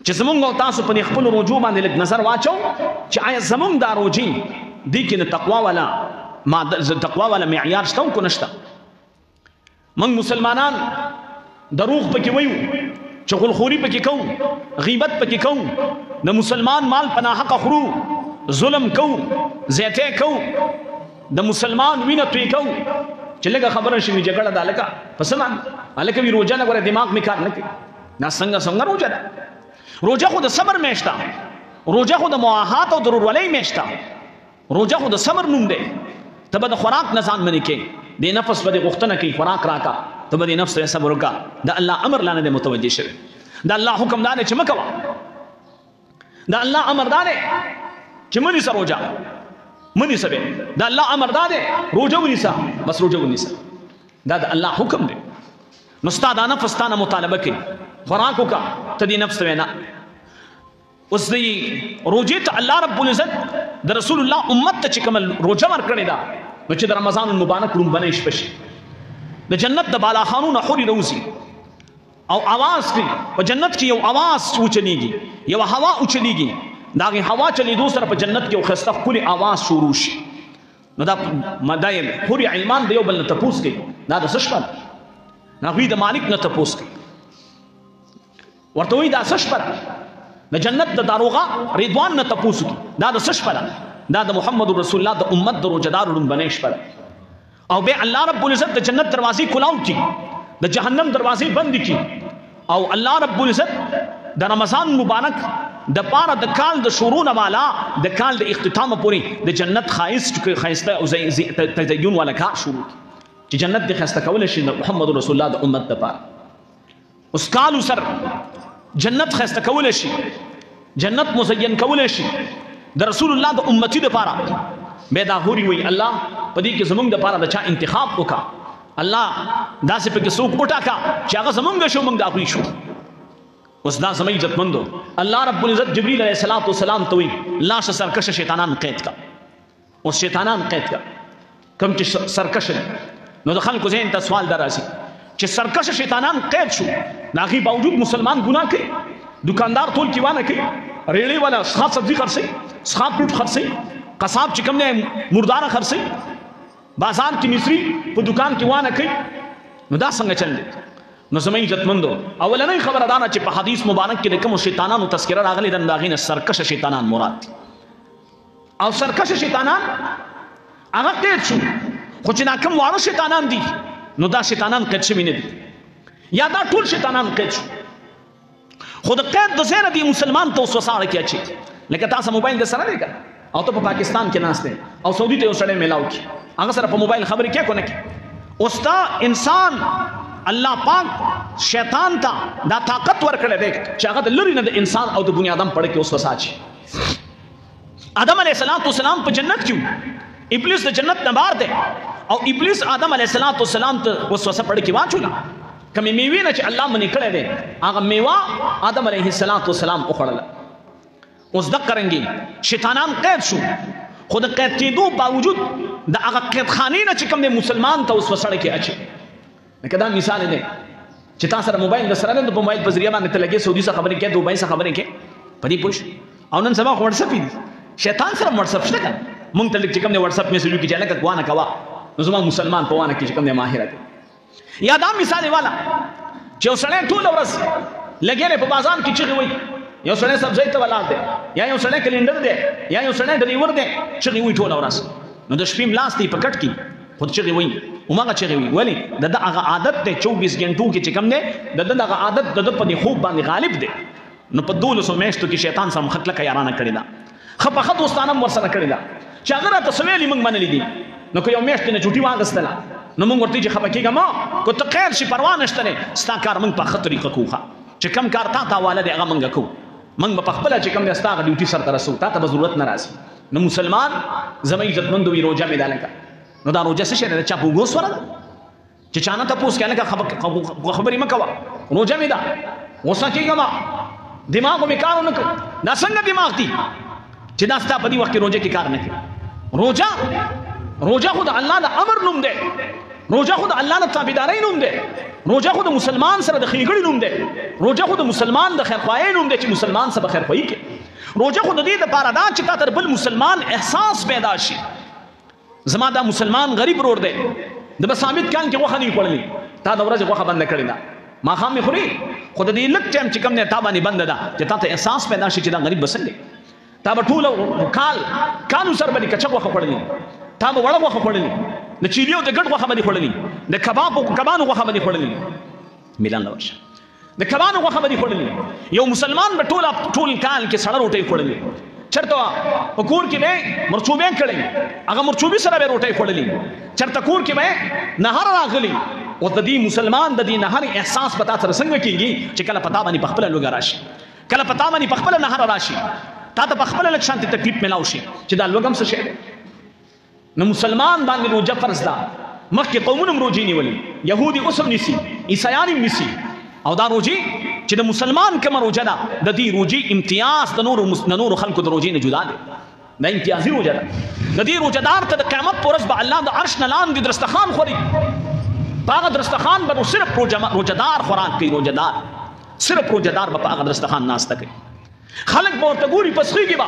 چې زمونږ او تاسو په خپل روجو باندې لږ نظر واچو چې آیا زمونږ دا روجي دې کې د تقوا والا ما د تقوا والا معیار شته او که نشته؟ موږ مسلمانان دروغ پکې وایو، چغلخوري پکې کوو، غیبت پکې کوو، د مسلمان مال په ناحقه خورو، ظلم کوو، زیاتی کوو، د مسلمان وینه توی کوو. چې لږه خبره شي جګړه ده، هلکه په څه باندې؟ هلکه وي روژه نه ګوره دماغ مې کار نه کوي. دا څنګه څنګه روژه ده؟ روژه خو د صبر میاشت ده، روژه خو د مواهات او د ورورولۍ میاشت ده، روژه خو د صبر نوم دی. ته به د خوراک نه ځان منې کوې، دې نفس به دې غوښتنه کوي خوراک راکړه، ته به دې نفس ته صبر وکړه. د الله امر لا نه دی متوجه شوی، د الله حکم دا دی چې مه کوه، د الله امر دا دی چې مه نیسه روژه، مه نیسه بیا. د الله امر دا دی روژه ونیسه، بس روژه ونیسه، دا د الله حکم دی. نو ستا دا نفس ستا نه مطالبه کوي خوراک وکړه، ته دې نفس ته وایې نه. اوس دې روژې ته الله رب العزت د رسول الله امت ته چې کومه روژه ورکړې ده، نو چې د رمضان المبارک لومبنۍ شپه شي، د جنت د بالاخانو نه حورې راوځي او اواز کوي. په جنت کې یو اواز وچلېږي، یوه هوا وچلېږي، د هغې هوا چلېدو سره په جنت کې یو ښایسته ښکلي اواز شروع شي. نو دا دا یې حورې علمان د یو بل نه تپوس کوي، دا د څه شپه ده؟ هغوی د مالک نه تپوس کوي، ورته وایي دا څه شپه ده؟ د جنت د داروغه رضوان نه تپوس کوي، دا د څه شپه ده؟ دا د محمد رسول الله د امت د روژهدارو لومبنۍ شپه ده. او بیا الله رب العزت د جنت دروازې کلاو کړي، د جهنم دروازې بندې کړي، او الله رب العزت د رمضان مبارک د پاره د کال د شروع نه والا د کال د اختتامه پورې د جنت ښایست ښایسته او تزین والا کار شروع کړي چې جنت دې ښایسته کولی شي د محمد رسول الله د امت دپاره. اوس کال سر جنت ښایسته کولی شي، جنت مزین کولی شي د رسول الله د امتي دپاره. بیا دا حوري وایي الله په دې کې زمونږ دپاره د چا انتخاب وکړه، الله داسې پکې څوک وټاکه چې هغه زمونږ شو، مونږ د هغوی شو. اوس دا زما عزتمندو، الله رب العزت جبریل علیه الصلاة والسلام ته وایي لاړ شه سرکشه شیطانان قید کړه. اوس شیطانان قید کړه کوم چې سرکشه دي. نو د خلکو ذهن ته سوال دا راځي چې سرکشه شیطانان قید شو، د هغې باوجود مسلمان ګناه کوي، دکاندار تول کې وانه کوي، ریړې والا سخا سبزي خرڅوي، سخا فروټ خرڅوي، قصاب چې کوم دی مرداره خرڅوي، بازار کې مصري په دکان کې وانه کوي، نو دا څنګه چل دی؟ نو زما عزتمندو، اولنۍ خبره دا ده چې په حدیث مبارک کې د کومو شیطانانو تذکره راغلې ده، نو د هغې نه سرکشه شیطانان مراد دي. او سرکشه شیطانان هغه قید شو، خو چې دا کوم واړه شیطانان دي نو دا شیطانان قید شوي نه دي، یا دا ټول شیطانان قید شو. خو د قید د ځای نه دې مسلمان ته وسوسه اړه کې اچي. لکه تاسو موبایل د سره دی که نه، او ته په پاکستان کې ناست دی او سعودي ته یو سړی میلاو کړي، هغه سره په موبایل خبرې کوې که نه کوې؟ اوس تا انسان الله پاک شیطان ته دا طاقت ورکړی دی چې هغه د لرې نه د انسان او د بني آدم په اړه کې وسوسه اچي. آدم علیه السلام په جنت کې، ابلیس د جنت نه بار دی، او ابلیس آدم علیه السلام ته وسوسه په اړه کې واچوله. کومې میوې نه چې الله منې کړی دی هغه میوه آدم علیه السلام وخوړله. اوس دقه رنګې شیطانان قید شو، خو د قید کېدو باوجود د هغه قیدخانې نه چې کوم دی مسلمان ته وسوسه اړه کې اچي. لکه دا مثال دی چې تا سره موبایل د سره دی، د موبایل په ذریعه باندې ته لګې سعودي سره خبرې کوې، دوبۍ سره خبرې کوې، په دې پوه شو. او نن سبا خو واټساپ دي، شیطان سره واټساپ شته که نه؟ مونږ ته لږ چې کوم دی واټساپ میسج وکړي چې هلکه وانه کوه، نو زما مسلمان په وانه کې چې کوم دی ماهره دی. یا دا مثال والا چې یو سړی ټوله ورځ لګیا دی په بازار کې چغې وایي، یو سړی سبزۍ ته ولاړ دی، یا یو سړی کلینډر دی، یا یو سړی ډریور دی، چغې وایي ټوله ورځ. نو د شپې ملاست دی په کټ کې، خو چغې وایي، هماغه چغې وایي. ولې؟ د ده هغه عادت دی 24 ګنټو کې چې کوم دی د ده دغه عادت د ده په دې خوب باندې غالب دی. نو په 12 میاشتو کې شیطان سره ښه کلکه یارانه کړې ده، ښه پخه دوستانه هم ورسره کړې ده چې هغه راته څه ویلي موږ منلي دي. نو که یو میاشت نه چوټي واخیستله نو موږ ورته چې خفه کېږه مه، که ته قید شي پروا نشته دی، ستا کار موږ په ښه طریقه کوو، ښه چې کوم کار تا ته حواله دی هغه موږ کوو، موږ به په خپله چې کوم دی ستا هغه ډیوټي سرته رسوو، تا ته به ضرورت نه راځي. نو مسلمان زما عزتمندو وي روژه مې ده لکه، نو دا روژه څه شی ده؟ د چا په اوږو سوره ده چې چا نه تپوس کوې لکه خبرې مه کوه، روژه مې ده، غوسه کېږه مه، دماغ مې کار ونه کړ. دا څنګه دماغ دی چې دا ستا په دې وخت کې روژه کې کار نه کوي؟ روژه خو د الله د امر نوم دی. روژه خو د الله د تابعدارۍ نوم دی، روژه خو د مسلمان سره د ښېګڼې نوم دی، روژه خو د مسلمان د خیرخواهۍ نوم دی چې مسلمان سره به خیرخواهي کوي. روژه خو د دې دپاره ده چې تا تر بل مسلمان احساس پیدا شي. زما دا مسلمان غریب ورور دی، د به ثابت کال کې غوښه نه وي خوړلې، تا د ورځې غوښه بنده کړې ده، ماښام یې خوري، خو د دې لږ ټایم چې کوم دی تا باندې بنده ده چې تا ته احساس پیدا شي چې دا غریب به څنګه. تا به ټوله کال کالو سره به دې کچه غوښه خوړلې، تا به وړه غوښه خوړلې، د چیلیو د ګډ غوښه به دې خوړلې، د کبابو کبانو غوښه به دې خوړلې، میلان له ورشه د کبانو غوښه به دې خوړلې. یو مسلمان به ټول کال کې سړه روټۍ خوړلې، چېرته په کور کې به مرچوبې کړی، هغه مرچوبي سره به روټۍ خوړلې، چېرته کور کې به نهر راغلی. اوس د دې مسلمان د دې نهر احساس به تا سره څنګه کېږي چې کله په تا باندې په خپله لوږه راشي، کله په تا باندې په خپله نهر راشي، تا ته په خپله لږ شانتې تکلیف میلاو شي چې دا لوږه هم څه شی دی. نو مسلمان باندې روژه فرض ده. مخکې قومونه هم روژې نیولې، یهودي اوس هم نیسي، عیسایان هم نیسي. او دا روژې چې د مسلمان کومه روژه ده، د دې روژې امتیاز د نورو خلکو د روژې نه جدا دی. دا امتیازي روژه ده. د دې روژهدار ته د قیامت په ورځ به الله د عرش نه لاندې درستخان خوري، په هغه درستخان به نو صرف روژهدار خوراک کوي، روژهدار صرف روژهدار به په هغه درستخان ناسته کوي. خلک به ورته ګوري، پسخېږي به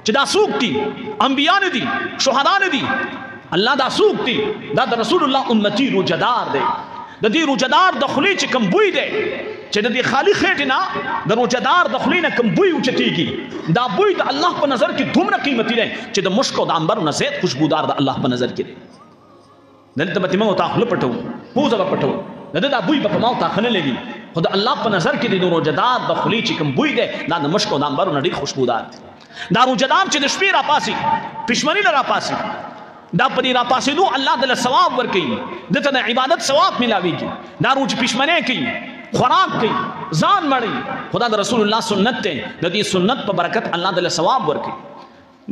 چې دا څوک دي، انبیا نه دي، شهدا نه دي، الله دا څوک دي؟ دا د رسول الله امتي روژهدار دی. د دې روژهدار د خولې چې کوم بوی دی، چې د دې خالي خېټې نه د روژهدار د خولې نه کوم بوی اوچتېږي، دا بوی د الله په نظر کې دومره قیمتي دی چې د مشک او د عنبرو نه زیات خوشبودار د الله په نظر کې دی. دلته به ترې موږ تا خوله پټوو، پوزه به پټوو، د ده دا بوی به په ما او تا ښه نه لګي، خو د الله په نظر کې د روژهدار د خولې چې کوم بوی دی، دا د مشک او د عنبرو نه ډېر خوشبودار دی. دا روژهدار چې د شپې راپاڅي، پښمني نه راپاڅي، دا په دې راپاڅېدو الله دله ثواب ورکوي، ده ته د عبادت ثواب میلاویږي. دا روژه پښمنی کوي، خوراک کوي، ځان مړوي، خو دا د رسول الله سنت دی. د دې سنت په برکت الله دله ثواب ورکوي،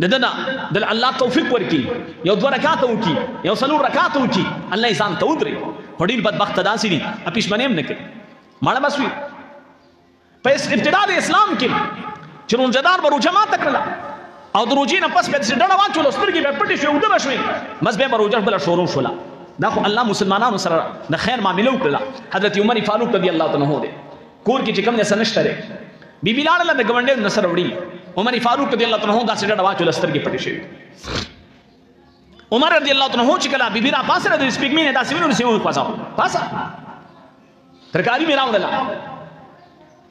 د ده نه د الله توفیق ورکړي، یو دوه رکعته وکړي، یو څلور رکعته وکړي، الله یې ځان ته ودرېږي. خو ډېر بدبخته داسې دي پښمنی هم نه کوي، مړه بس وي. په ابتدا د اسلام کې چې روژهدار به روژه ماته کړله او د روژې نه پس به داسې ډډه واچوله، سترګې به یې پټې شوې، اوده به شوې، بس بیا به روژه بله شروع شوله. دا خو الله مسلمانانو سره د خیر معامله وکړله. حضرت عمر فاروق رضی الله تعالی عنه دی کور کې چې کوم دی څه نشته دی، بیبي لاړله د ګاونډیانو نه سره وړي. عمر فاروق رضی الله تعالی عنه داسې ډډه واچوله، سترګې پټې شوې. عمر رضی الله تعالی عنه چې کله بیبي راپاڅېده د سپېږمې نه داسې وینو، نو سیمه وخوځاوه، پاڅه ترکاري مې راوړله.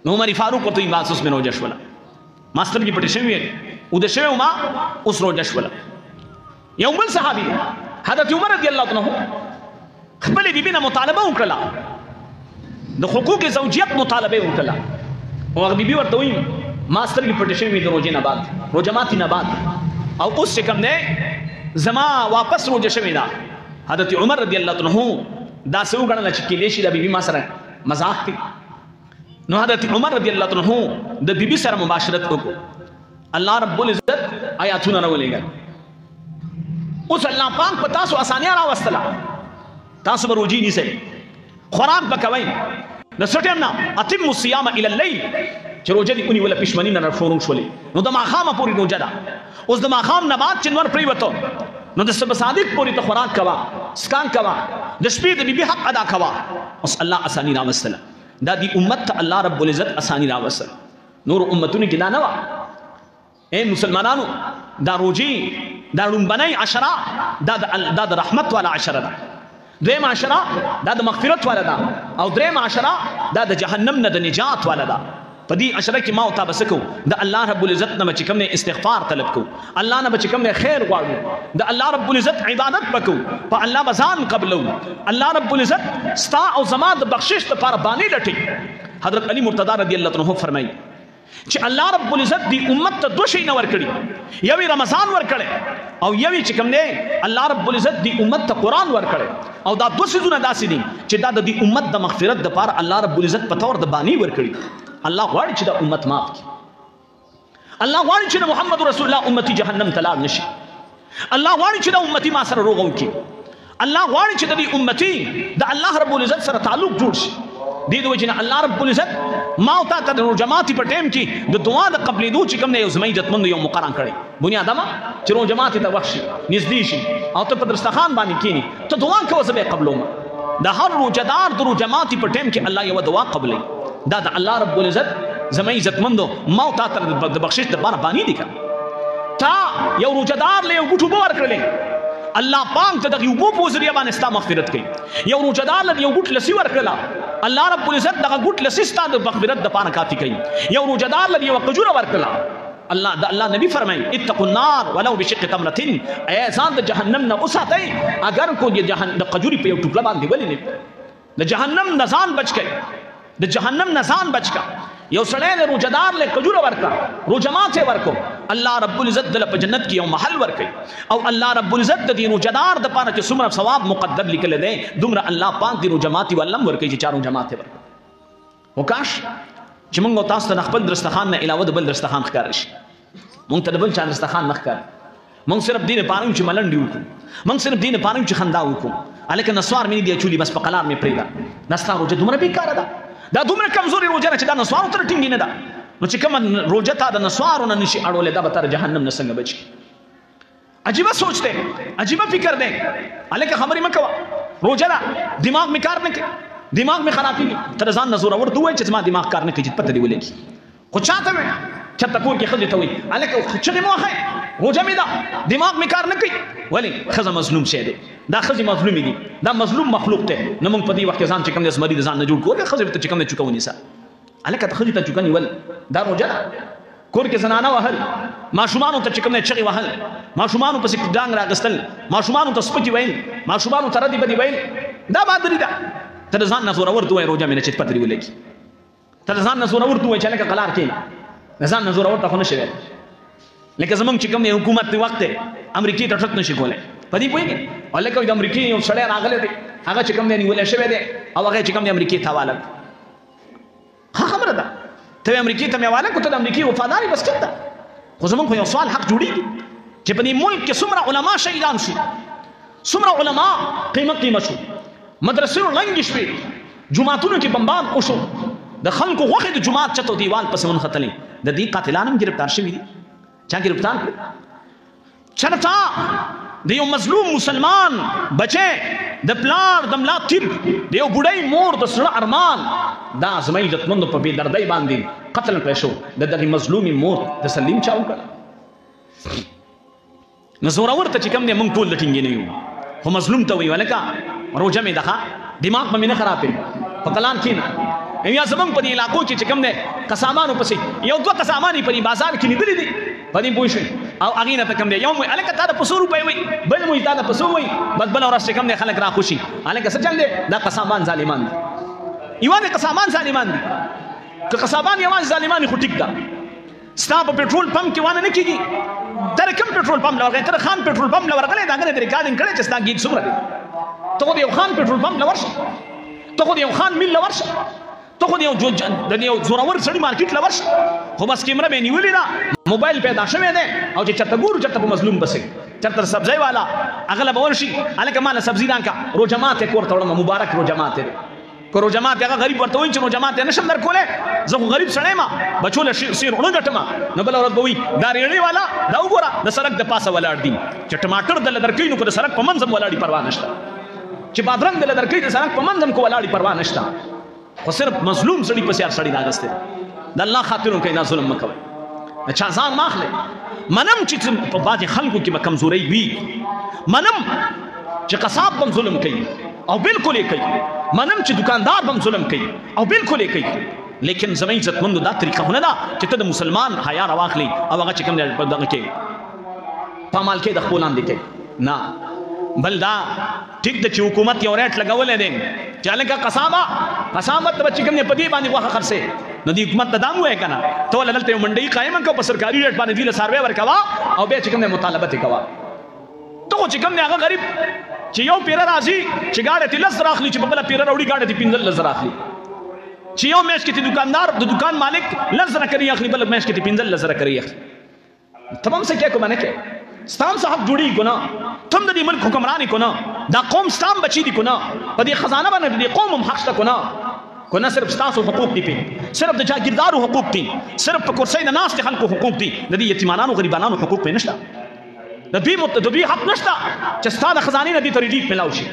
نو عمر فاروق ورته وایي بس اوس مې روژه شوله، ما سترګې پټې شوې وې، اوده شوی وم، اوس روژه شوله. یو بل صحابي حضرت عمر رضی الله عنه خپلې بیبي نه مطالبه وکړله، د حقوق زوجیت مطالبه یې وکړله. او هغه بیبي ورته وایي ما سترګې پټې شوې وې د روژې نه بعد، روژه ماتي نه بعد، او اوس چې کوم دی زما واپس روژه شوې ده. حضرت عمر رضی الله عنه داسې وګڼله چې کېدای شي دا بیبي ما سره مزاح کوي. نو حضرت عمر رضی الله عنه د بیبي سره مباشرت وکړو، الله رب العزت آیاتونه راولېږل. اوس الله پاک په تاسو اسانیا راوستله، تاسو به روژې نیسئ، خوراک به کوئ، د څه ټایم نه اتم الصیام الی اللیل، چې روژه دې ونیوله پښمني نه شروع شولې، نو د ماښامه پورې روژه ده. اوس د ماښام نه بعد چې نور پرېوتو، نو د صبح صادق پورې ته خوراک کوه، څښاک کوه، د شپې د بیبي حق ادا کوه. اوس الله اساني راوستله، دا دی امت ته الله رب العزت اساني راوستله. نور امتونو کې دا نه وه. اے مسلمانانو، دا روژې، دا ړومبنۍ عشره، دا د رحمت والا عشره ده. دویمه عشره دا د مغفرت والا ده، او درېیمه عشره دا د جهنم نه د نجات والا ده. په دې عشره کې ما او تا به څه کوو؟ د الله رب العزت نه به چې کوم دی استغفار طلب کوو، الله نه به چې کوم دی خیر غواړو، د الله رب العزت عبادت به کوو، په الله به ځان قبلو، الله رب العزت ستا او زما د بخشش لپاره بانې لټوي. حضرت علی مرتضی رضی الله عنه فرمایي چې الله رب العزت دی امت ته دوه شی نه ورکړي، یو یې رمضان ورکړی او یو یې چې کوم دی الله رب العزت دی امت ته قرآن ورکړی. او دا دوه څیزونه داسې دي چې دا د دې امت د مغفرت دپاره الله رب العزت په طور د بانې ورکړي. الله غواړي چې دا امت معاف کړي، الله غواړي چې د محمد رسول الله امتي جهنم ته لاړ نشي، الله غواړي چې دا امتي ما سره روغه وکړي، الله غواړي چې د دې امتي د الله رب العزت سره تعلق جوړ شي. دې د وجې نه الله رب العزت ما او تا ته د روژه ماتي په ټایم کې د دعا د قبلېدو چې کوم دی یو زما عزتمند یو مقرر کړی. بني آدمه چې روژه ماتي ته وخت شي، نږدې شي او ته په دسترخوان باندې کښېنې، ته دعا کوه، زه به یې قبلوم. د هر روژهدار د روژه ماتي په ټایم کې الله یوه دعا قبلوي. دا د الله رب العزت زما عزتمندو ما او تا ته د بخشش دپاره باني دي. که تا یو روژهدار له یو ګوټ اوبه ورکړلې، الله پاک د دغې اوبو په ذریعه باندې ستا مغفرت کوي. یو روژهدار له یو ګوټ لسي ورکړله، الله رب العزت دغه ګوټ لسي ستا د مغفرت دپاره کافي کوي. یو روژهدار له یوه کجوره ورکړله، الله د الله نبی فرمایي اتقوا النار ولو بشق تمرة، ای ځان د جهنم نه وساتئ اگر کو د جهنم د کجوري په یو ټوکړه باندې ولې نه، د جهنم نه ځان بچ کړئ، د جهنم نه ځان بچ کړه. یو سړی د روژهدار له کجوره ورکړه، روژه ماتی ورکړو، الله رب العزت دله په جنت کې یو محل ورکوي. او الله رب العزت د دې روژهدار دپاره چې څومره ثواب مقدر لیکلی دی، دومره الله پاک دې روژه ماتي والله هم ورکوي چې چا روژه ماتې ورکړه. خو کاش چې موږ او تاسو ته د خپل دسترخوان نه علاوه د بل دسترخوان ښکاره شي. موږ ته د بل چا دسترخوان نه ښکاري. موږ صرف دې لپاره یو چې ملنډې وکړو، موږ صرف دې لپاره یو چې خندا وکړو. هلکه نسوار مې نه دي اچولي، بس په قلار مې پرېږده. دا ستا روژه دومره بېکاره ده، دا دومره کمزورې روژه ده چې دا نسوارو ته ټینګې نه ده. نو چې کومه روژه تا د نسوارو نه نشي اړولی، دا به تا د جهنم نه څنګه بچ کړي؟ عجیبه سوچ دی، عجیبه فکر دی. هلکه خبرې مه کوه، روژه ده، دماغ مې کار نه کوي، دماغ مې خرابېږي. ته د ځان نه زورور ته ووایه چې زما دماغ کار نه کوي، چې پته دې ولګي. خو چا ته وایې؟ چېرته کور کې ښځې ته وایي هلکه چغې مه وهئ، روژه مې ده، دماغ مې کار نه کوي. ولې؟ ښځه مظلوم شی دی، دا ښځې مظلومې دي، دا مظلوم مخلوق دی. نو موږ په دې وخت کې ځان چې کوم دی زمري د ځان نه جوړ کړو، ښځې ته چې کوم دی چوکه ونیسه. هلکه ته ښځې ته چوکه نیول دا روژه ده. کور کې زنانه وهل، ماشومانو ته چې کوم دی چغې وهل، ماشومانو پسې ډانګ راغستل، ماشومانو ته سپکې ویل، ماشومانو ته ردې بدې ویل، دا بادري ده. ته د ځان نه زورور ته ووایه روژه مې نه چې پته دې ولګي. ته د ځان نه زورور ته ووایه چې هلکه قلار کښېنه. د ځان نه زورور ته خو نه شي ویلی. لکه زمونږ چې کوم دی حکومت دی وخت دی امریکې ته ټک نشي کولی، په دې پوهېږې؟ او لکه د امریکې یو سړی راغلی دی، هغه چې کوم دی نیولی شوی دی او هغه چې کوم دی امریکې ته حواله کړو. ښه خبره ده، ته امریکې ته مې حواله کړو، ته د امریکې وفادار یې، بس ټیک ده. خو زمونږ خو یو سوال حق جوړېږي چې په دې ملک کې څومره علما شهیدان شو، څومره علما قیمه قیمه شو، مدرسې ړنګې شوې، جوماتونو کې بمبان وشو، د خلکو غوښې د جومات چت او دیوال پسې ونښتلې. د دې قاتلان هم ګرفتار شوي دي. چا ګرفتار کړي؟ چرته د یو مظلوم مسلمان بچی د پلار د ملا تیر، د یو بوډۍ مور د زړه ارمان، دا زما عزتمندو په بې دردۍ باندې قتل کړی شو. د دغې مظلومې مور تسلیم چا وکړه؟ نو زورور ته چې کوم دی موږ ټول د ټینګې نه یو، خو مظلوم ته وایو هلکه روژه مې ده، دماغ به مې نه خرابوې، په قلار کښېنه. یا زمونږ په دې علاقو کې چې کوم دی قسامانو پسې یو دوه قسامان یې په دې بازار کې لیدلي دي، په دې پوه شوې؟ او هغې نه ته کوم دی یو مو هلکه تا د په څو روپۍ وایي، بل مو تا د په څو وایي، بس بله ورځ چې کوم دی خلک راخوشي هلکه څه چل دی، دا قسامان ظالمان دي، یوازې قسامان ظالمان دي. که قصابان یوازې ظالمان خو ټیک ده، ستا په پټرول پمپ کې وانه نه کېږي. ته د کوم پټرول پمپ له ورغلی؟ ته د خان پټرول پمپ له ورغلی، د هغه نه دې ریکارډینګ کړی چې ستا ګیج څومره دی. ته خو د یو خان پټرول پمپ له ورشه، ته خو د یو خان میل له ورشه، ته خو د یو زورور سړي مارکیټ له ورشه. خو بس کیمره به یې نیولې ده، موبایل پیدا شوی دی، او چې چېرته ګورو چېرته په مظلوم پسې، چېرته سبزۍ والا هغه له به ورشي، هلکه ما له سبزي راکړه، روژه ماتی کور ته وړم، مبارک روژه ماتی دی. که روژه ماتی هغه غریب ورته وایي چې روژه ماتی نه شم درکولی، زه خو غریب سړی یم، بچو له سیر اوړه ګټم، نو بله ورځ به وایي دا ریړې والا دا وګوره د سړک د پاسه ولاړ دي، چې ټماټر دله درکوي نو که د سړک په منځ هم ولاړ پروا نشته، چې بادرنګ دله درکوي د سړک په منځ هم که ولاړ پروا نشته، خو صرف مظلوم سړي پسې هر سړي راغستی دی. د الله خاطر وکړئ، دا ظلم مه کوئ، د چا ځان مه اخلئ. منم چې په بعضې خلکو کې به کمزورۍ وي، منم چې قصاب به هم ظلم کوي او بالکل یې کوي، منم چې دکاندار به هم ظلم کوي او بالکل یې کوي، لیکن زما عزتمندو دا طریقه خو نه ده چې ته د مسلمان حیا راواخلې او هغه چې کوم دی په دغه کې پامال کې د خپل لاندې کوي. نه، بل دا ټیک ده چې حکومت یو ریټ لګولی دی چې هلکه قصابه قصابه ته به چې کوم دی په دې باندې غوښه خرڅې، نو دې حکومت ته دا هم ووایه که نه ته ولله دلته یو منډۍ قایمه کړه، په سرکاري ریټ باندې دوی له څاروی ورکوه او بیا چې کوم دی مطالبه ترې کوه. ته خو چې کوم دی هغه غریب چې یو پیره راځي چې ګاډی ترې 10 زره اخلي، چې په بله پیره راوړي ګاډی ترې 15 زره اخلي، چې یو میاشت کې ترې دکاندار د دکان مالک 10 زره کري اخلي، بله میاشت کې ترې 15 زره کري اخلي. ته به هم څه کوې که به نه کوې؟ ستا هم څه حق جوړېږي که نه؟ ته هم د دې ملک حکمران یې که نه؟ دا قوم ستا هم بچي دي که نه؟ په دې خزانه باندې د دې قوم هم حق شته که نه؟ که نه صرف ستاسو حقوق دي پې، صرف د جاګیردارو حقوق دي، صرف په کرسۍ د ناستې خلکو حقوق دي، د دې یتیمانانو غریبانانو حقوق پې نشته. د دوی حق نشته چې ستا د خزانې نه دې ته ریلیف ملاو شي.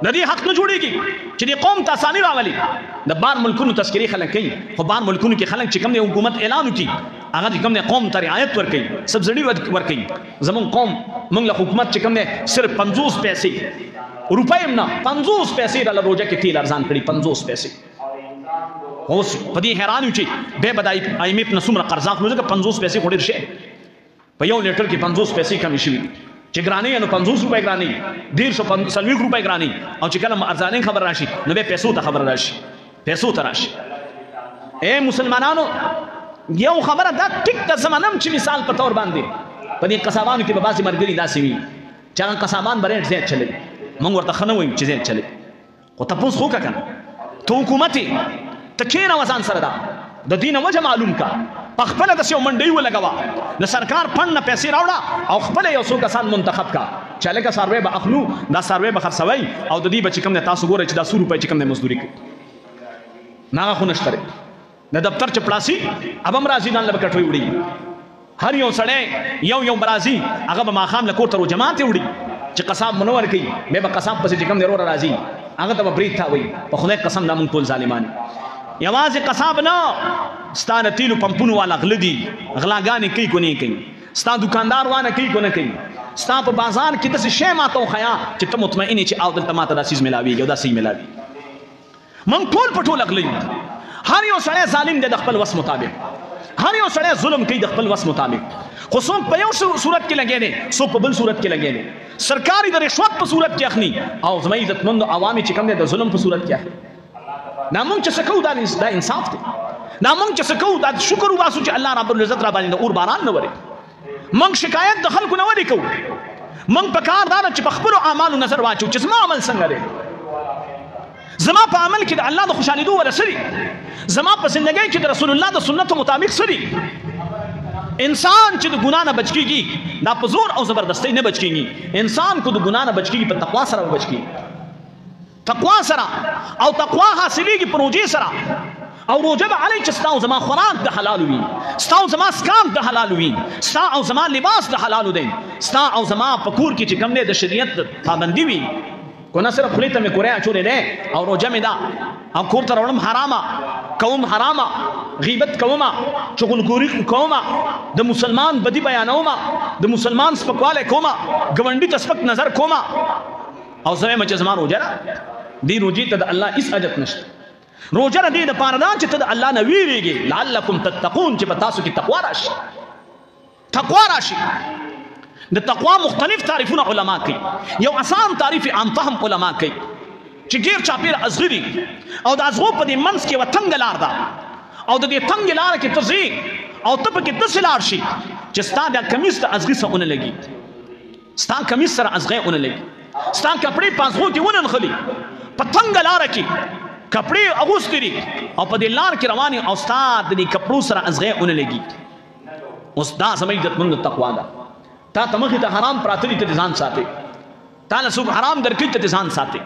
د دې حق نه جوړېږي چې دې قوم ته اساني راولي. د بار ملکونو تذکرې خلک کوي، خو بار ملکونو کې خلک چې کوم دی حکومت اعلان وکړي هغه چې کوم دی قوم ته رعایت ورکوي، سبسډي ورکوي. زمونږ قوم مونږ له حکومت چې کوم دی صرف 50 پیسې، روپۍ هم نه، 50 پیسې راله روژه کې تیل ارزان کړي، 50 پیسې. اوس په دې حیران یو چې بیا به د آی ایم ایف نه څومره قرض اخلو، ځکه 50 پیسې خو ډېر شی، په یو لیټر کې 50 پیسې کمې شوي دي. چې ګرانې نو 50 روپۍ ګرانې، 150 روپۍ ګرانې، او چې کله ارزانې خبر راشي نو بیا پیسو ته خبر راشي، پیسو ته راشي. اے مسلمانانو، یو خبره دا ټیک ده زمانم چې مثال په تور باندې په دې قصابانو کې به بعضې ملګري داسې وي چې هغه قصابان به ریټ زیات چلوي، موږ ورته ښه نه وایو چې زیات چلوي، خو تپوس خو وکړه که نه، ته حکومت یې، ته کښېنه ځان سره، دا د دې نه وجه معلوم کا، په خپله داسې یو منډۍ ولګوه، د سرکار فنډ نه پیسې راوړه او خپله یو څو کسان منتخب کا چې هلکه څاروی به اخلو، دا څاروی به خرڅوئ او د دې به چې کوم دی تاسو ګورئ چې دا څو روپۍ چې کوم دی مزدوري کوي. نه هغه خو نشته دی. د دفتر چپړاسي هغه هم راځي ځان له به کټوۍ وړي، هر یو سړی یو یو به راځي، هغه به ماښام له کور ته روژه ماتې وړي چې قصاب مو نه ورکوي، بیا به قصاب پسې چې کوم دی وروره راځي، هغه ته به برېت تاووي. په خدای قسم دا موږ ټول ظالمان یو. یوازې قصاب نه، ستا د تیلو پمپونو والا غله دي، غلاګانې کوي کو نه کوي، ستا دکاندار وانه کوي کو نه کوي، ستا په بازار کې داسې شی ماته وښیه چې ته مطمئن یې چې او دلته ماته دا څیز میلاویږي او دا څیز میلاویږي. موږ ټول په ټوله غله یو. هر یو سړی ظالم دی د خپل وس مطابق، هر یو سړی ظلم کوي د خپل وس مطابق، خو څوک په یو صورت کې لګی دی، څوک په بل صورت کې لګی دی. سرکاري د رشوت په صورت کې اخلي او زما عزتمندو عوامي چې کوم دی د ظلم په صورت کې اخلي. دا مونږ چې څه کوو دا انصاف دی، دا مونږ چې څه کوو دا شکر وباسو چې الله رب العزت را باندې د اور باران نه وري. مونږ شکایت د خلکو نه ولې کوو؟ مونږ په کار دا ده چې په خپلو اعمالو نظر واچو چې زما عمل څنګه دی، زما په عمل کې د الله د خوشحالېدو ولا څه دي، زما په زندګۍ کې د رسول الله د سنتو مطابق څه دي. انسان چې د ګناه نه بچ کېږي دا په زور او زبردستۍ نه بچ کېږي. انسان کو د ګناه نه بچ کېږي په تقوا سره بچ کېږي، تقوا سره، او تقوا حاصلېږي په روژې سره. او روژه به هلئ چې ستا او زما خوراک د حلالو وي، ستا او زما څښاک د حلالو وي، ستا او زما لباس د حلالو دی، ستا او زما په کور کې چې کوم دی د شریعت پابندي وي. که نه صرف خولې ته مې کورۍ اچولې دی او روژه مې ده او کور ته راوړم حرامه کوم، حرامه غیبت کومه، چغلخوري کومه، د مسلمان بدي بیانومه، د مسلمان سپکوالی کومه، ګاونډي ته سپک نظر کومه، او زه وایم چې زما روژه ده. دې روژې ته د الله هیڅ حاجت نشته. روژه د دې دپاره ده چې ته د الله نه ویرېږې، لعلکم تتقون، چې په تاسو کې تقوا راشي، تقوا راشي. د تقوا مختلف تعریفونه علما کوي. یو اسان تعریف عام فهم علما کوي چې ګیر چاپېره ازغه دي او د ازغو په دې منځ کې یوه تنګه لار ده، او د دې تنګې لاره کې ته ځې او ته پکې داسې لاړ شي چې ستا د کمیس د ازغي سره ونه لګي، ستا کمیس سره ازغی ونه لګي، ستا کپړې په ازغو کې ونه نښلي. په تنګه لاره کې کپړې اغوستې دي او په دې لار کې روان او ستا د دې کپړو سره ازغی ونه لګي. اوس دا زما عزتمند تقوا ده. تا ته مخې ته حرام پراته دي، ته دې ځان ساتې، تا له څوک حرام درکوي ته دې ځان ساتې،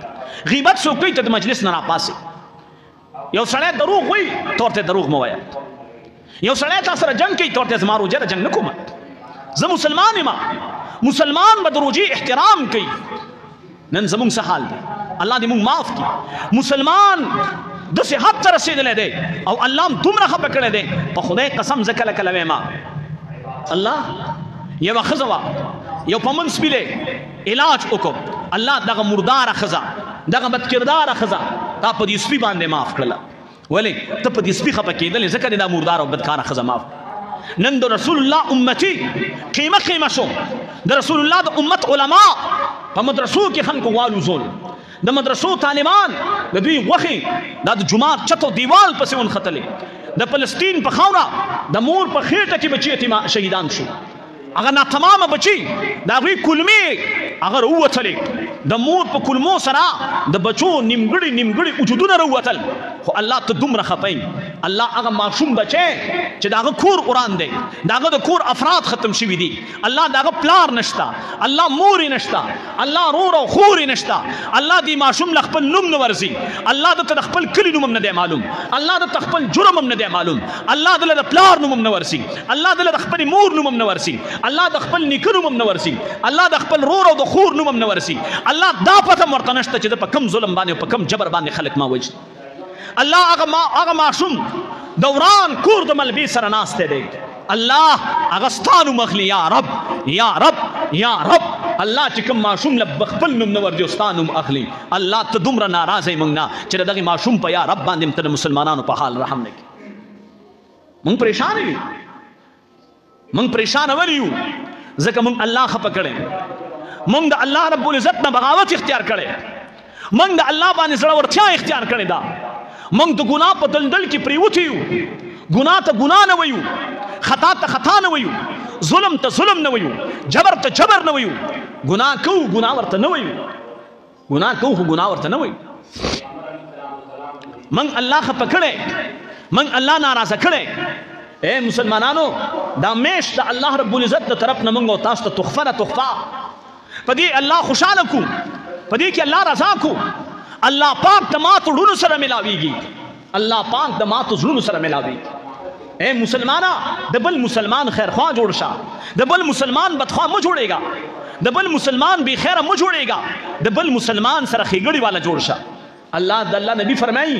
غیبت څوک کوي ته د مجلس نه راپاسې. یو سړی دروغ وایي ته ورته دروغ مه وایه، یو سړی تا سره جنګ کوي ته ورته زما روژه ده جنګ نه کوم، زه مسلمان یم، مسلمان به د روژې احترام کوي. نن زمونږ څه حال دی؟ الله دې مونږ معاف کړي. مسلمان داسې حد ته رسېدلی دی او الله هم دومره خفه کړی دی. په خدای قسم زه کله کله وایم الله یوه ښځه وه، یو په منځ سپي دی علاج وکړو، الله دغه مرداره ښځه، دغه بدکرداره ښځه تا په دې سپي باندې معاف کړله. ولې ته په دې سپي خفه کېدلې؟ ځکه دې دا مرداره او بدکاره ښځه معاف. نن د رسول الله امتي قیمه قیمه شو. د رسول الله د امت علما په مدرسو کې خلکو والوزول، د مدرسو طالبان د دوی غوښې دا د جومات چت او دیوال پسې ونښتلې، د فلسطین په خاوره د مور په خېټه کې بچي یتیما شهیدان شو، هغه ناتمامه بچي د هغوی کولمې هغه راووتلې، د مور په کولمو سره د بچو نیمګړي نیمګړي وجودونه راووتل. خو الله ته دومره خپه یې. الله هغه ماشوم بچی چې د هغه کور وران دی، د هغه د کور افراد ختم شوي دي، الله د هغه پلار نشته، الله مور یې نشته، الله رور او خور یې نشته، الله دې ماشوم له خپل نوم نه ورځي، الله ده ته د خپل کلي نوم هم نه دی معلوم، الله ده ته خپل جرم هم نه دی معلوم، الله ده له د پلار نوم هم نه ورځي، الله ده له د خپلې مور نوم هم نه ورځي، الله د خپل نیکه نوم هم نه ورځي، الله د خپل رور او د خور نوم هم نه ورځي، الله دا پته هم ورته نشته چې ده په کوم ظلم باندې او په کوم جبر باندې خلک ما وژني. الله هغه ماشوم د وران کور د ملبې سره ناستی دی، الله هغه ستا نوم اخلي، یا رب یا رب یا رب. الله چې کوم ماشوم له خپل نوم نه ورځي او ستا نوم اخلي، الله ته دومره ناراضه یې موږ نه چې د دغې ماشوم په یا رب باندې هم ته د مسلمانانو په حال رحم نه کړې. موږ پریشان یو، موږ پریشان ولې یو؟ ځکه موږ الله خفه کړی، موږ د الله رب العزت نه بغاوت اختیار کړی، موږ د الله باندې زړورتیا اختیار کړې ده، موږ د ګناه په دلدل کې پریوتي یو، ګناه ته ګناه نه ویو، خطا ته خطا نه ویو، ظلم ته ظلم نه ویو، جبر ته جبر نه ویو، ګناه کوو ګناه ورته نه ویو، ګناه کوو خو ګناه ورته نه ویو. موږ الله خفه کړی، موږ الله ناراضه کړی. اے مسلمانانو، دا میش د الله رب العزت د طرف نه موږ او تاسو ته تحفه ده، تحفه. په دې الله خوشحاله کو، په دې کې الله رضا کو. الله پاک د ماتو زړونو سره ملاویږي، الله پاک د ماتو زړونو سره ملاویږي. اے مسلمانه، د بل مسلمان خیرخواه جوړ شه، د بل مسلمان بدخواه مه جوړېږه، د بل مسلمان بې خیره مه جوړېږه، د بل مسلمان سره ښېګړې والا جوړ شه. الله د الله نبی فرمایي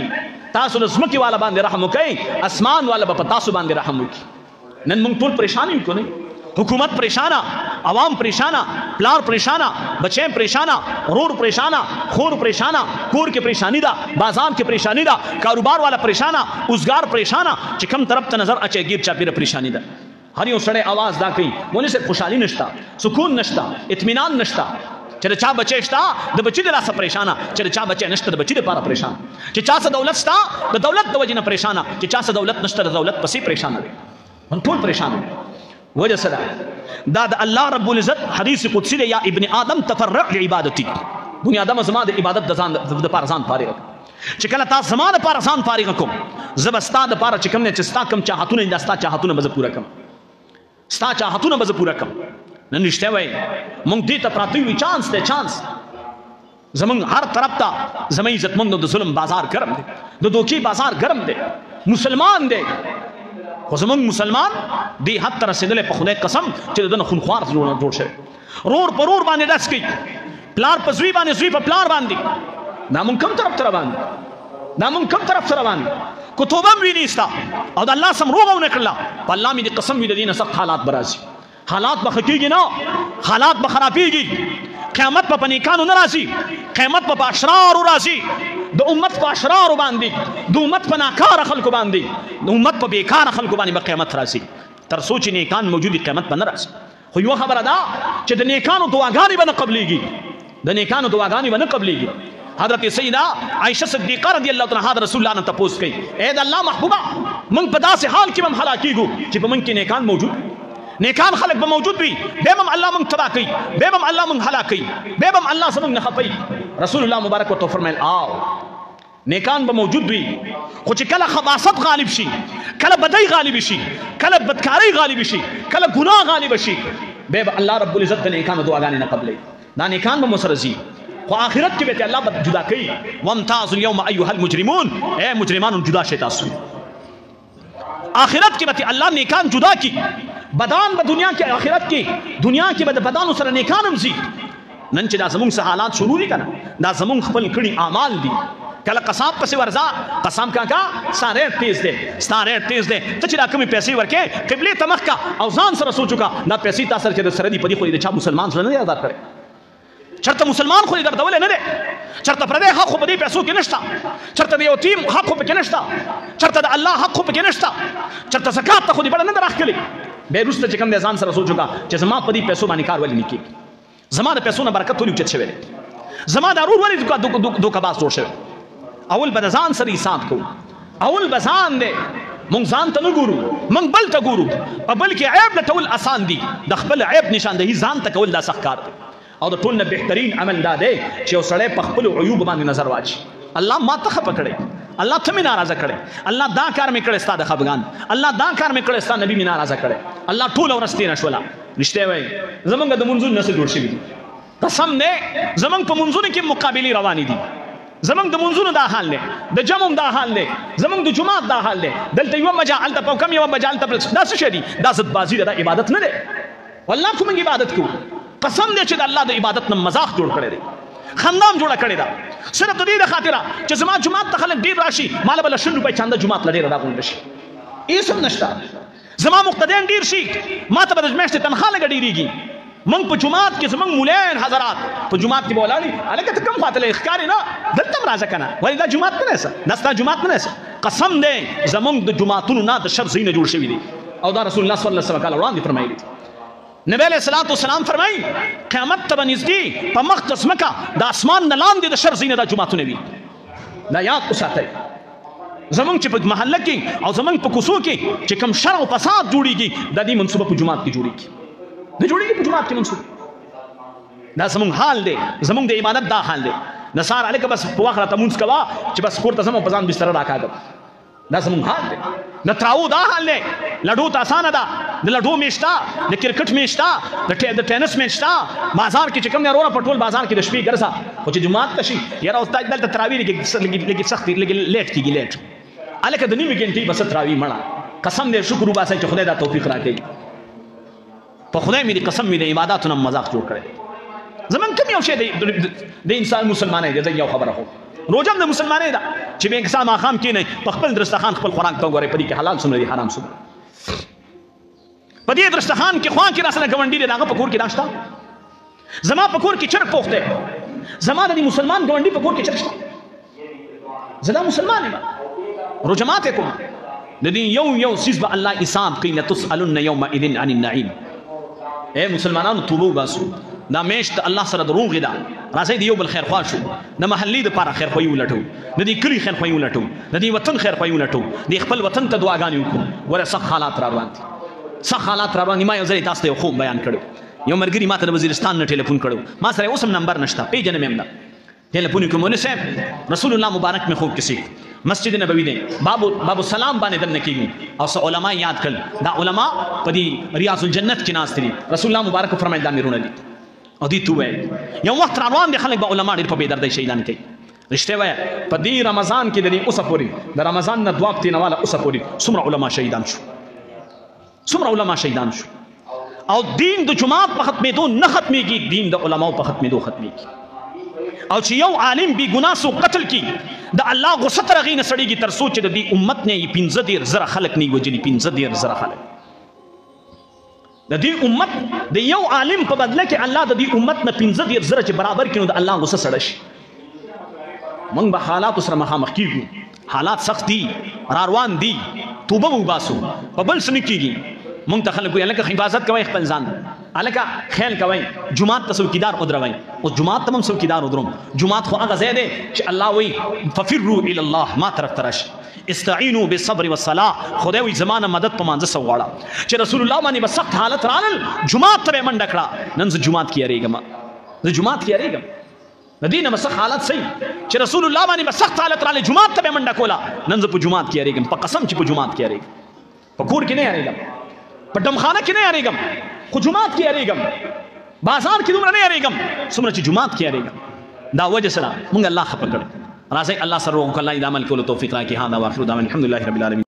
تاسو د ځمکې والا باندې رحم وکړئ، اسمان والا به په تاسو باندې رحم وکړي. نن موږ ټول پریشان یو که نه؟ حکومت پریشانه، عوام پریشانه، پلار پریشانه، بچیم پریشانه، رور پریشانه، خور پریشانه، کور کې پریشانی ده، بازار کې پریشانی ده، کاروبار والا پریشانه، اوزګار پریشانه، چې کم طرف ته نظر اچي ګیر چاپیره پریشانی ده. هر یو سړی اواز دا کوي مولوي صاحب خوشحالي نشته، سکون نشته، اطمینان نشته. چې د چا بچی شته د بچي د لاسه پریشانه، چې د چا بچی نشته د بچي دپاره پریشانه، چې چا څه دولت شته د دولت د وجې نه پریشانه، چې چا څه دولت نشته د دولت پسې پریشانه دی. موږ ټول پریشان یو. وجه څه ده؟ دا د الله رب العزت حدیث قدسي دی، یا ابن آدم تفرع لعبادتي. بني آدم زما د عبادت د ځان دپاره ځان فارغ کړه. چې کله تا زما دپاره ځان فارغ کړم، زه به ستا دپاره چې کوم نه چې ستا کوم چاهتونه دي، دا ستا چاهتونه به زه پوره کړم، ستا چاهتونه به زه پوره کړم. نن رښتیا وایي موږ دې ته پراته یو، چانس دی، چانس. زمونږ هر طرف ته زموږ عزتمندو د ظلم بازار ګرم دی، د دوکې بازار ګرم دی. مسلمان دی خو زمونږ مسلمان دې حد ته رسېدلی په خدای قسم چې د ده نه خونخوار جوړ شوی. رور په رور باندې ډز کوي، پلار په زوی باندې، زوی په پلار باندې. دا مونږ کوم طرف ته روان دي؟ دا مونږ کوم طرف ته روان دي؟ که توبه هم ویني ستا او د الله سم روغه ونه کړله، په الله مې دې قسم وي د دې نه سخت حالات به راځي. حالات به ښه کېږي نه، حالات به خرابېږي. قیامت به په نیکانو نه راځي، قیامت به په اشرارو راځي. د امت په اشرارو باندې، د امت په ناکاره خلکو باندې، د امت په بېکاره خلکو باندې به قیامت راځي. تر څو چې نیکان موجود وي قیامت به نه راځي. خو یوه خبره ده چې د نیکانو دعاګانې به نه قبلېږي، د نیکانو دعاګانې به نه قبلېږي. حضرت سیدہ عائشہ صدیقہ رضی اللہ تعالی عنہا رسول الله نه تپوس کوي، اے د الله محبوبه، موږ په داسې حال کې به هم هلاکېږو چې په موږ کې نیکان موجود، نیکان خلک به موجود وي، بیا به هم الله موږ تباه کوي، بیا به هم الله موږ هلاک کوي، بیا به هم الله زموږ نه خفه وي. رسول الله مبارک ورته وفرمایل آو نیکان به موجود وي، خو چې کله خباثت غالب شي، کله بدۍ غالب شي، کله بدکارۍ غالب شي، کله ګناه غالب شي، بیا به الله رب العزت د نیکانو دعاګانې نه قبلوي. دا نیکان به مو سره ځي، خو آخرت کې به ته الله به جدا کوي. وامتازوا اليوم ایها المجرمون، اے مجرمانو جدا شئ تاسو. آخرت کې به ته الله نیکان جدا کړي. بدان به دنیا کې، آخرت کې دنیا کې به د بدانو سره نیکان هم ځي. نن چې دا زمونږ څه حالات شروع دي که نه، دا زمونږ خپل کړي اعمال دي. کله قصاب پسې ورځه، قسم کاکا ستا ریټ تیز دی، ستا ریټ تیز دی، ته چې دا کومې پیسې ورکې قبلې ته مخ کا او ځان سره سوچ وکړه، دا پیسې تا سره چې در سره دي په دې خو دې د چا مسلمان زړه نه دی ازاد کړی، چېرته مسلمان خو دې دردولی نه دی، چېرته پردی حق خو په دې پیسو کې نشته، چېرته د یتیم حق خو پکې نشته، چېرته د الله حق خو پکې نشته، چېرته زکات ته خو دې بله نه ده راښکلې. بیا وروسته چې کوم دی ځان سره سوچ وکړه چې زما په دې پیسو باندې کار ولې نه کېږي، زما د پیسو نه برکت ولې اوچت شوی دی، زما دا رور ولې دوکه باز جوړ شوی. اول به د ځان سره حساب کوو، اول به ځان دی، مونږ ځان ته نه ګورو، مونږ بل ته ګورو. په بل کې عیب لټول اسان دي، د خپل عیب نشاندهي ځان ته کول دا سخت کار دی. او د ټول نه بهترین عمل دا دی چې یو سړی په خپلو عیوب باندې نظر واچي. الله ما ته خفه کړی، الله ته مې ناراضه کړې، الله دا کار مې کړی ستا د خفګان، الله دا کار مې کړی ستا نبی مې ناراضه کړی. الله ټوله ورځ تېره شوله. رښتیا وایي زمونږ د مونځونو نه څه جوړ شوي دي؟ قسم دی زمونږ په مونځونو کې مقابلې روانې دي. زمونږ د مونځونو دا حال دی، د جمع هم دا حال دی، زمونږ د جومات دا حال دی. دلته یوه بجه هلته په کم یوه بجه هلته بل، دا څه شی دي؟ دا ضدبازي ده، دا عبادت نه دی. والله خو موږ عبادت کوو. قسم دی چې د الله د عبادت نه مزاق جوړ کړی دی، خندا هم جوړه کړې ده، صرف د دې د خاطره چې زما جومات ته خلک ډېر راشي، ما له به له 20 روپۍ چنده جومات له ډېره راغونډه شي. هېڅ هم نشته. زما مقتدیان ډېر شي، ما ته به د میاشتې تنخوا لږه ډېرېږي. موږ په جومات کې زموږ مولایان حضرات په جومات کې به ولاړ وي، هلکه ته کوم خوا ته لې ښکارې نه، دلته هم راځه که نه، ولې دا جومات نه دی څه، دا ستا جومات نه دی څه. قسم دی زموږ د جوماتونو نه د شر ځایونه جوړ شوي دي. او دا رسول الله صلی الله علیه وسلم کاله وړاندې فرمایلي دي. نبی علیه الصلاة والسلام فرمایي قیامت ته به نږدې په مخ د ځمکه د اسمان نه لاندې د شر ځایونه دا جوماتونه وي. دا یاد وساتئ. زمونږ چې په محله کې او زمونږ په کوڅو کې چې کوم شر او فساد جوړیږي، د دې منصوبه په جومات کې جوړیږي، نه جوړیږي په جومات کې منصوبه. دا زمونږ حال دی، زمونږ د عبادت دا حال دی. د سهار هلکه بس په وخت راته مونځ کوه چې بس کور ته ځم او په ځان بستره راکاږم. دا زمونږ حال دی. د تراو دا حال دی. لډو ته اسانه ده، د لډو میشته، د کرکټ میشته، د ټینس میشته. بازار کې چې کوم دی وروره، په ټول بازار کې د شپې ګرځه، خو چې جومات ته شي یاره اوس دلته تراوي لږې سختې، لږې لیټ کېږي، لیټ هلکه د نیمې ګنټې به څه تراوي مړه. قسم دی شکر وباسئ چې خدای دا توفیق راکوي. په خدای مې دي قسم مې د عباداتو نه مذاق جوړ کړی دی. زمونږ کوم یو شی د انسان مسلمانۍ دی؟ زه یو خبره خو روژه هم د مسلمانۍ ده چې بیا انسان ماښام کښېنئ په خپل درستخان خپل خوراک ته وګورئ، په دې کې حلال څومره دي حرام څومره. په دې درستخان کې خوا کې راسره ګاونډي دی، د هغه په کور کې دا شته. زما په کور کې چرګ پوخ دی، زما د دې مسلمان ګاونډي په کور کې چرګ شته. زه دا مسلمان یم، روژه ماتې کوم. د دې یو یو څیز به الله حساب کوي. لتسألن یومئذ عن النعیم. ای مسلمانانو توبه وباسو. دا میشت الله سره د روغې ده. راځئ د یو بل خیرخواه شو، د محلې دپاره خیرخواهي ولټوو، د دې کلي خیرخواهي ولټوو، د دې وطن خیرخواهي ولټوو، د خپل وطن ته دعاګانې وکړو. ګوره سخت حالات را روان دي، سخت حالات را روان دي. ما یو ځل تاسو ته یو خوب بیان کړو. یو ملګري ما ته د وزیرستان نه ټلیفون کړو، ما سره اوس هم نمبر نشته، پېژنم یې هم نه. ټلیفون یې کړو، مولوي صاحب رسول الله مبارک مې خوب کې سیک مسجد نبوي دی، باب السلام باندې دننه کېږي او څه علما یاد کړل. دا علما په دې ریاض الجنت کې ناست دي. رسول الله مبارک وفرمایل دا مې وروڼه دي. او دې ته وویل یو وخت را روان دی، خلک به علما ډېر په بې دردۍ شهیدان کوي. رښتیا وایه په دې رمضان کې د دې اوسه پورې، د رمضان نه دوه هفتې نه واله اوسه پورې څومره علما شهیدان شو، څومره علما شهیدان شو. او دین د جومات په ختمېدو نه ختمېږي، دین د علماو په ختمېدو ختمېږي. او چې یو عالم بې ګناه څوک قتل کړي، د الله غصه تر هغې نه سړېږي تر څو چې د دې امت نه یې 35,000 خلک نه یې وژلي. 35,000 خلک د دې امت د یو عالم په بدله کې الله د دې امت نه 35,000 چې برابر کړي، نو د الله غصه سړه شي. موږ به حالاتو سره مخامخ کېږو، حالات سخت دي، را روان دي، توبه وباسو، په بل څه نه کېږي. موږ ته خلک وایي هلکه حفاظت کوئ خپل ځان، هلکه خیال کوئ، جومات ته څوکیدار ودروئ. اوس جومات ته هم څوکیدار ودروم. جومات خو هغه ځای دی چې الله وایي ففروا الی الله، ما طرف ته راشي. استعینوا بالصبر والصلاة، خدای وایي زما نه مدد په مانځه څه وغواړه. چې رسول الله باندې به سخت حالت رالل، جومات ته به یې منډه کړه. نن زه جومات کې یارېږم، زه جومات کې یارېږم. د دې نه به سخت حالت صحیح چې رسول الله باندې به سخت حالت رالی، جومات ته به یې منډه کوله. نن زه په جومات کې یارېږم، په قسم چې په جومات کې یارېږم، په کور کې نه یارېږم، په دمخانه کې نه یارېږم، خو جومات کې یارېږم، بازار کې دومره نه یارېږم څومره چې جومات کې یارېږم. دا وجه سره مونږ الله خفه کړی. راځئ الله سره وکړو، الله دې د عمل کولو توفیق راکړي. هذا واخر دعوانا الحمد لله رب العالمین.